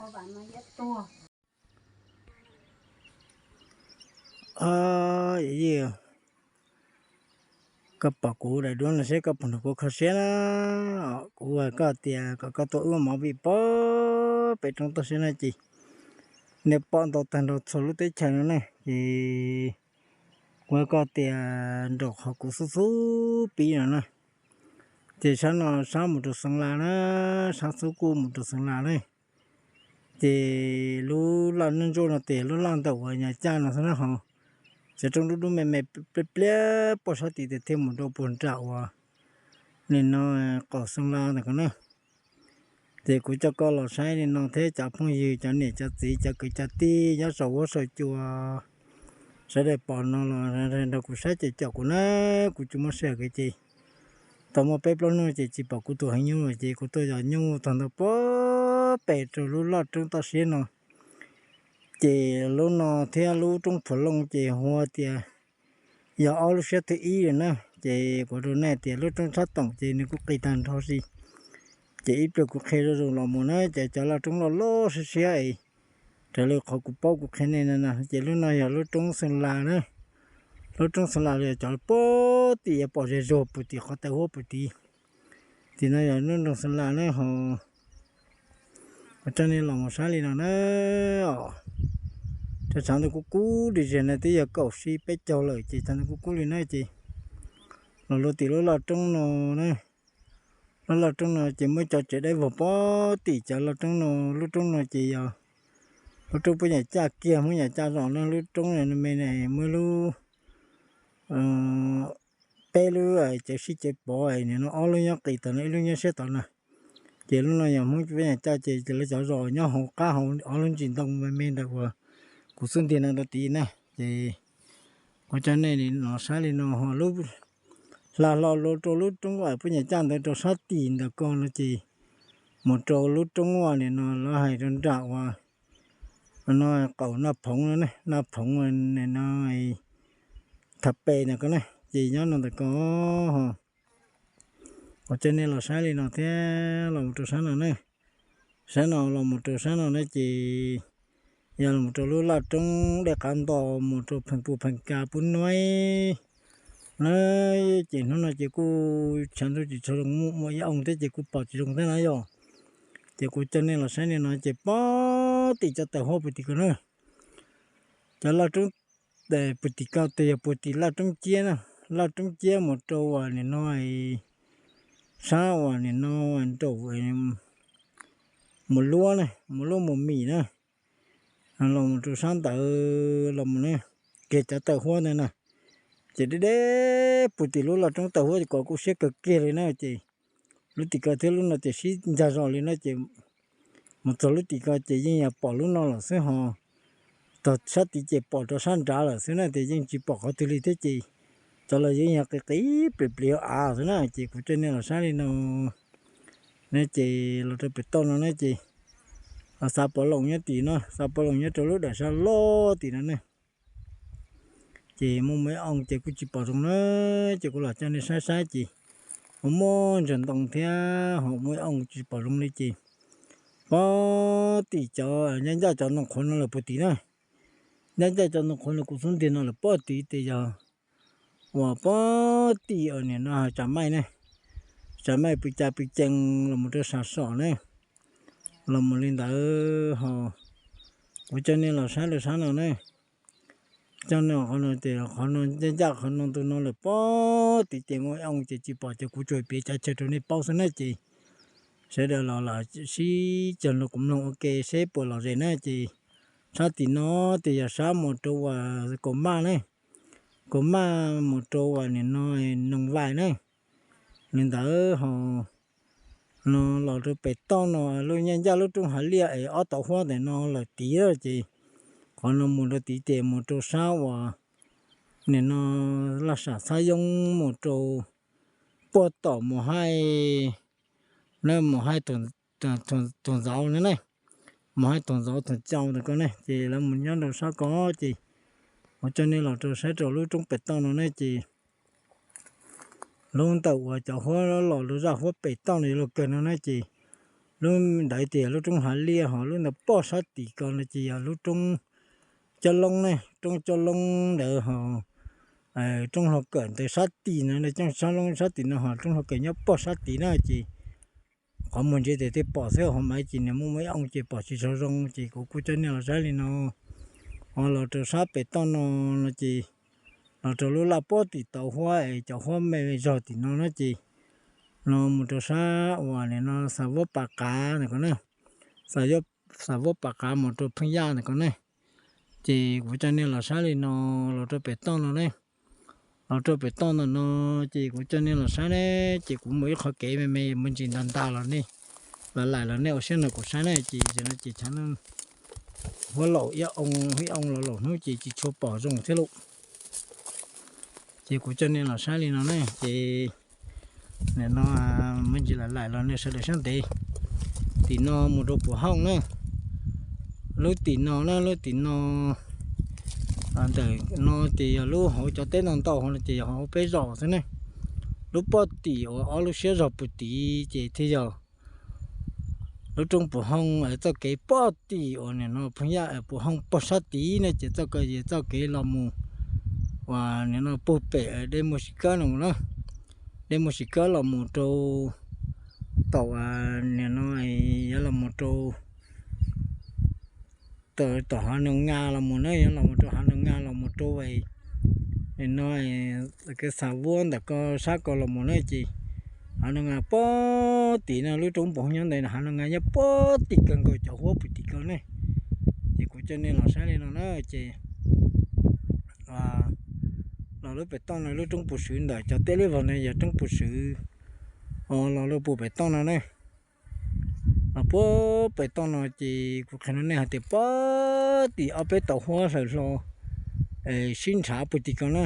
Yij, koj pom kuv daim duab no seb koj puas nrog kuv kho siab na. Kuv hais koj tias kom koj tuaj wb movie pem roob toj siab no ces nej pom ntau tag nrho txhua lub teb chaws no ne ces kuv hais koj tias nraum qhov kuv xub xub pib no na, ces sab no sab mus rau Xeev Las na, sab xub kuj mus rau Xeev Las na. Ces lub laj nab ntsuab no ces lub laj ntawm uas nyas caj no xwb na ho, cov roob dub dub me me pliab pliab pem sab tid ces thiaj mus rau puag nram uas nim no qaum Xeev Las ntawm ko na. Ces kuv coj koj los saib li no thiab cov phooj ywg, cov niam cov txiv, cov kwv cov tij nyob saum huab saum cua, sawv daws pom no los nrog kuv saib ces caum kuv na, kuv tsis muaj sij hawm ces tau muaj peb plaub hnub ces tsis pom kuv tus heev nyuj lawm ces kuv tuaj yos nyuj tag ntau pem rau lub laj roob toj siab no. Ces lub no thiab lub roob Phuv Looj ces hu tias yog ob lub siab thib ib lawm na. Ces kuv rau nej tias lub roob Tshab Toom ces nws kuj qis tag nrho si. Ces ib pliag kuv qhia zoo zoo los mus na, ces cov laj roob loj loj siab siab es raws li qhov kuv paub kuv qhia nej no na, ces lub no yog lub roob Xeev Las na. Lub roob Xeev Las yog cov puag tim yuav pom ze zog puag tim qhov taw huab puag tid. Tim no yog lub roob Xeev Las na ho. Kuv coj nej los mus saib li no na. Os, tshav ntawd kub kub li zog na, twb yog kaum sib peb caug lawm ces tshav ntawd kub kub li na ces los luag tim lub laj roob no na. Lub laj roob no ces muaj cov tsev dawb vog puag tim cov laj roob no. Lub roob no ces yog lub roob puab nyam caj kiag, muab nyam caj zom na. Lub roob no me muaj lub peb lub cawv sib cawv pov, nim no ob lub nyob qis tod no, ib lub nyob siab tod na. Ces lub no yog Hmoob puab nyam caj ces lawv cov zos nyob hauv qab hauv ob lub ntsis ntoo me me ntawm uas kuv xub ntiag no rau tid na. Ces kuv coj nej los saib li no ho lub hla hlo rau lub roob uas puab nyam caj ntawd rau sab tim ntawm ko no ces mus rau lub roob uas nim no lawv hais rau nram uas no qaum Naj Phoov no, Naj Phoov no Thav Pes ntawm ko na, ces nyob no ntawm ko. Kuv coj nej los saib li no thiab los mus rau sab no na. Sab no los mus rau sab no na ces yog los mus rau lub laj roob dej qav nto mus rau Pheej Pus Pheej Kas Pub Nuib na. Ces hnub no ces kuj tshav ntuj tsis tshua zoo, muaj ib oo thiab ces kuj pom tsis zoo thiab na yog. Ces kuv coj nej los saib li no ces puag tim cov taw huab puag tim ko na. Cov laj roob puag tim ko tes yog puag tim laj roob ciab na, laj roob ciab mus rau uas nim no sab uas nim no nraum Mus Luab na, Mus Luab Mus Mim na, los mus rau sab ntawd los mus na, kiag cov taw huab ntawd na. Ces deb deb puag tim lub laj roob taw huab ces kom kuj siab kawg kiag li na. Ces lub tim ko thiab lub no ces sib ncag zos li na ces mus txog lub tim ko ces yeej yog pom lub no lawm xwb ho. Tog sab tid ces pom rau sab nrad lawm xwb na, ces yeej tsis pom qhov twg li thiab ces cov los yeej yog qis qis plis plis av xwb na. Ces kuv coj nej los saib li no na, ces los rau pem toj no na ces xav pov loos nyob tim no, xav pov loos nyob rau lub dawm sab loj tim no ne. Ces muaj muaj ib oo ces kuj tsis pom zoo na, ces kuv los coj nej saib saib ces muaj muaj ntsaws ntoo thiab ho muaj ib oo tsis pom zoo li ces puag tim cov ncaj ncaj cov ntoo qhuav no lawm puag tim na. Ncaj ncaj cov ntoo qhuav no kuv xub ntiag no lawm puag tid ces yog uas puag tim nim no Tsav Maij ne, Tsav Maij pw ca pw cees los mus rau Sam Som ne, los mus li ntawd ho. Kuv coj nej los saib rau sab no ne, coj nej qhov no ces qhov no ncaj ncaj qhov no ntug no lawm puag tid ces muaj ib oo ces tsis pom ces kuv tsuas piav cav chaw rau nej paub xwb na ces sawv daws los los sib cog lus kuv mloog ua ke seb puas lom zem na ces sab tim no ces yog sab mus rau uas Kaus Maj ne, Kaus Maj mus rau uas nim no Noog Vais na, li ntawd ho no los rau pem toj no lub ncaj ncaj lub roob hav liaj es ob tauv huab ntawm no lawm tid ces qhov no mus rau tid ces mus rau sab uas nim no Laj Sam Txhab Yoob mus rau puag tom mus haij, mus haij Toog Ntxauv ne, mus haij Toog Ntxauv Toog Cau ntawm ko ne ces lawv mus nyob rau sab ko ces kuv coj nej los rau saib rau lub roob pem toj no ne ces lub ntawm uas cov huab los lub zaj huab pem toj no yuav luag kawg no na ces Lub ntawd ces yog lub roob Hav Liaj, ho lub ntawd pog sab tim ko no ces yog lub roob Cob Loob ne, roob Cob Loob ntawd ho roob Hluas Kawm ntawd sab tim no, roob Cob Loob sab tim no ho roob Hluas Kawm nyob pog sab tid na ces qhov muag ntsia tes tej pom xwb, ho mas ces nws muaj muaj ib oo ces pom tsis tshua zoo ces kuv kuj coj nej los saib li no. Ho los rau sab pem toj no, no ces los rau lub laj pob tim tauv huab es cov huab me zog tim no na ces no mus rau sab uas nim no Xav Vuab Pas Qav ntawm ko na, Xav Vuab Pas Qav mus rau Pheej Yaj ntawm ko ne. Ces kuv coj nej los saib li no, los rau pem toj no ne, los rau pem toj ntawm no ces kuv coj nej los saib ne, ces kuv muaj ib qho kev me me me ntsis nta nta los nej, los laim los nej ua siab nrog kuv saib ne, ces no ces chav huab laum ib oo, ib oo los laum hnub ces tsis tshua pom zoo thiab lauj. Ces kuv coj nej los saib li no ne, ces nim no me ntsis laim laim los nej sawv daws saib ntev. Tim no mus rau Pus Hooj na, lub tim no na, lub tim no ntawm no ces yog lub hauv cov teb ntau ntau hauv no ces yog hauv peb zos xwb ne. Lub pob tim uas ob lub siab zog puag tid ces thiaj yog lub roob Pus Hooj txoj kev pob tim uas nim no Pheej Yaj, Pus Hooj pog sab tid ne ces txoj ko ces txoj kev los mus uas nim no puag pem Dej Muag Sis Kab no na, Dej Muag Sis Kab los mus rau tom nim no yuav los mus rau tom Hav Noog Nga los mus na, yuav los mus rau Hav Noog Nga los mus rau nim no kev Xav Vuab ntawm ko sab ko los mus na ces Hav Noog Nga pob tim no, lub roob Pus Hooj nyob ntawd, Hav Noog Nga nyob pob tim kawg nkaus cov huab puag tim ko ne. Ces kuv coj nej los saib li no na ces los lub pem toj no lub roob Pus Swv ntawm cov teb liab vog no yog roob Pus Swv, los lub puag pem toj no ne. Los puag pem toj no ces kuv qhia rau nej hais tias pob tim ob peb tauv huab hlaws hlo sib nrhav puag tim ko na.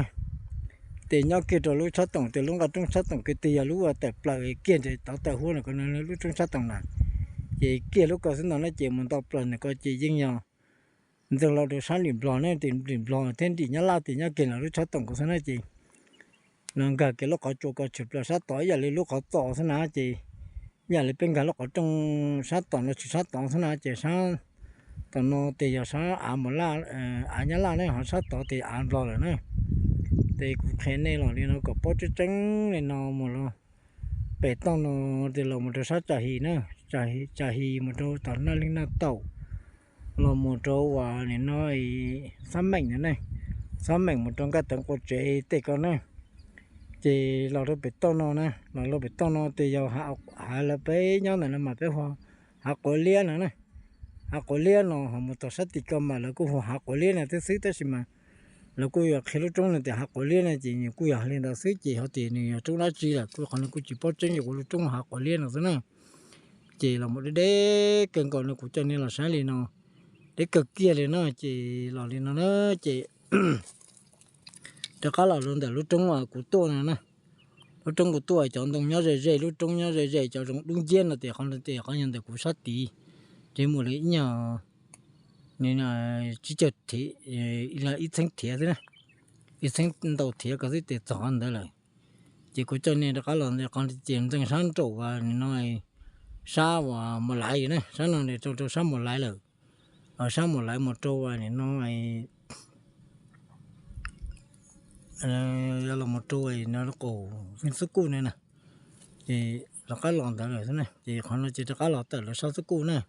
Ces nyob kiag rau lub tshab toom, ces lub nqaj roob tshab toom kiag twg yog lub uas tawm plaws kiag ntawm tauv tawm huab ntawm ko, lub roob tshab toom na. Ces kiag lub ko xwb ntag na, ces mus nto plaws ntawm ko ces yeej yog ntxeev los rau sab Nrim Nplog na, ces Nrim Nplog thiab Nrim Nyab Laj ces nyob kiag ntawm lub tshab toom ko xwb na ces no nkag kiag lub qhov tsua ko tshwm plaws sab tod ib yam li lub qhov txos xwb na ces ib yam li peb nkag lub qhov rooj sab tom no tshwm sab tod xwb na ces sab tom no ces yog sab av Nyab Laj, av Nyab Laj ne, ho sab tod ces av Nplog lawm na. Ces kuv qhia nej los li no kom paub tseeb tseeb li no mus los pem toj no ces los mus rau sab Tsa His na, Tsa His mus rau tom Naj Leej Naj Taum, los mus rau uas nim no Xab Meem no ne, Xab Meem mus rau Nkaj Teev Quav Tsev tej ko na. Ces los rau pem toj no na, los rau pem toj no ces yog hav lawv peb nyob ntawm no mas peb hu Hav Quav Liab no na. Hav Quav Liab no ho mus tom sab tim ko mas lawv kuj hu Hav Quav Liab no thiab xwb, tab sis mas lawv kuj yuav qhia lub roob no tias Hav Quav Liab no ces nws kuj yog hais li ntawd xwb ces ho tias nws yog roob dab tsi lawm kuj qhov no kuj tsis paub tseeb, yog ua lub roob Hav Quav Liab no xwb na. Ces los mus deb deb kawg nkaus no kuv coj nej los saib li no, deb kawg kiag li no ces los li no na ces rov qab los rau ntawm lub roob kuv tuaj no na. Lub roob kuv tuaj cov ntoo nyob ze ze, lub roob nyob ze ze cov zoov dub nciab no tias qhov no tias qhov yog ntawm kuv sab tid, ces mus li ib nyuag tsib caug, ib txheeb thiav xwb na, ib txheeb ntau thiav ko xwb ces txog qhov ntawd lawm. Ces kuv coj nej rov qab los ntawm qhov ces ntxeev sab nraum uas nim no sab uas Mus Laiv na, sab no rau rau sab Mus Laiv lawm, sab Mus Laiv mus rau uas nim no los mus rau no qaum Xub Kuj ne na. Ces rov qab los ntawd lawm xwb na, ces qhov no ces rov qab los tawm lawv sab Xub Kuj na.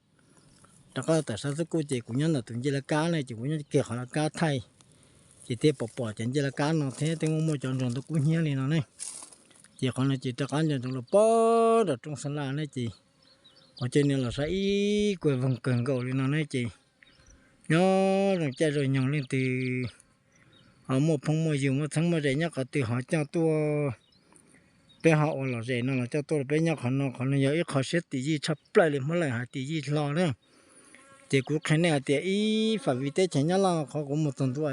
Rov qab los tawm sab Xub Kuj ces kuv nyob ntawm tus ncej laj kab ne, ces kuv nyob kiag qhov laj kab thaij, ces thiaj pom pom cov ncej laj kab no thiab thiaj muaj muaj cov ntsoog ntoo kub hnyiab li no ne. Ces qhov no ces rov qab nco ntsoov los pog nram roob Xeeb Laj ne, ces kuv coj nej los saib ib kuag voog kawg nkaus li no ne, ces nyob zoo caij zoo nyoog leej twg ho muaj phooj muaj ywg muaj txheeb muaj ze nyob qhov twg ho coj tuaj, peb ho ua lom zem no los coj tuaj rau peb nyob qhov no. Qhov no yog ib qho siab twm yij tshaj plaws li Hmoob Lawj hais twm yij hlo na. Ces kuv qhia nej hais tias ib fam viv teb chaws Nyab Laj qhov kuv mus txog ntua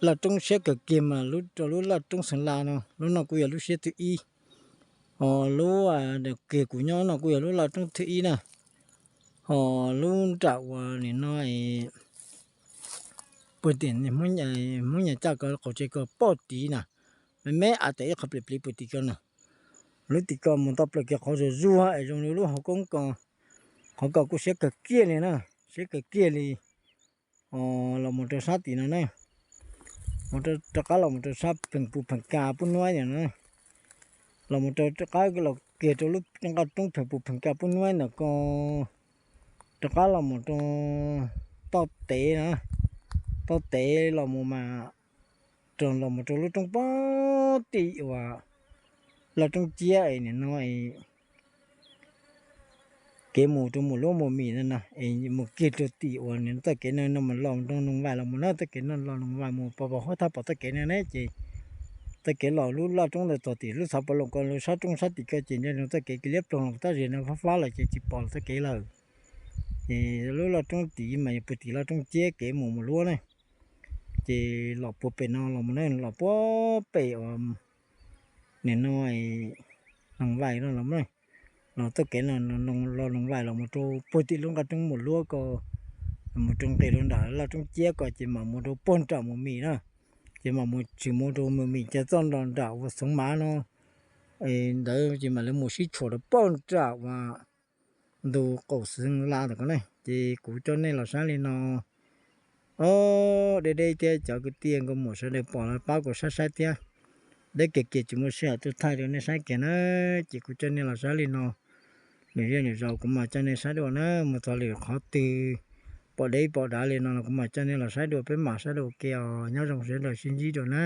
laj roob siab kawg kiag mas lub rau lub laj roob Xeeb Laj no, lub no kuj yog lub siab thib ib. Ho lub kiag kuv nyob no kuj yog lub laj roob thib ib na. Ho lub nram uas nim no puag tim Hmoob Nyab Laj ko qaum tsev ko pog tid na, me me av tas ib qho plis plis puag tim ko na. Lub tim ko mus nto plaws kiag qhov zuag zuag es zoo li lub hauv koob ko, Qhov ko kuj siab kawg kiag li na, siab kawg kiag li. Los mus rau sab tim no na, mus rov qab los mus rau sab pheem pus pheem kas pub nuab no na, los mus rov qab los kiag rau lub nqaj roob pheem pus pheem kas pub nuab ntawm ko, rov qab los mus rau toj tev na, toj tev los mus mas, rau los mus rau lub roob pem tim uas laj roob ciab es nim no kev mus rau mus luab mus mis no na, es mus kiag rau tim uas nim no txoj kev no no mas los rau Noog Vais los mus na, txoj kev no los Noog Vais mus pos pos huab thaj pom txoj kev no ne ces txoj kev los lub laj roob ntawd txog tim lub xav pov loos ko lub sab roob sab tim ko ces nco ntsoov txoj kev kiag liab ploog los tab sis no fab fab lawm ces tsis pom txoj kev lawm. Ces lub laj roob tid mas yog puag tim laj roob ciab kev mus mus luab na, ces los puag pem no los mus na, los puag pem uas nim no Noog Vais no los, los txoj kev no los Noog Vais los mus rau puag tim lub nqaj roob mus luab ko, mus rau nqis rau nram laj roob ciab ko ces mam mus rau puag nram mus mis na, ces mam mus tsis mus rau mus mis ces txoj nram uas Xoov Mav no ntawd ces mam li mus sib tshuam rau puag nram uas ntu qaum Xeev Las ntawm ko ne. Ces kuv coj nej los saib li no, o, deb deb thiab cov kwv tij nkauj muam sawv daws pom los pab kuv saib saib thiab. Deb kiag kiag tsis muaj sij hawm tuaj thaij rau nej saib kiag na, ces kuv coj nej los saib li no. Nws zej nws zos kuv mam coj nej saib dua na, mus txog lwm qhov twg pom deb pom dav li no los kuv mam coj nej los saib dua, peb mam saib dua ua ke os. Nyob zoo sawv daws sib ntsib dua na.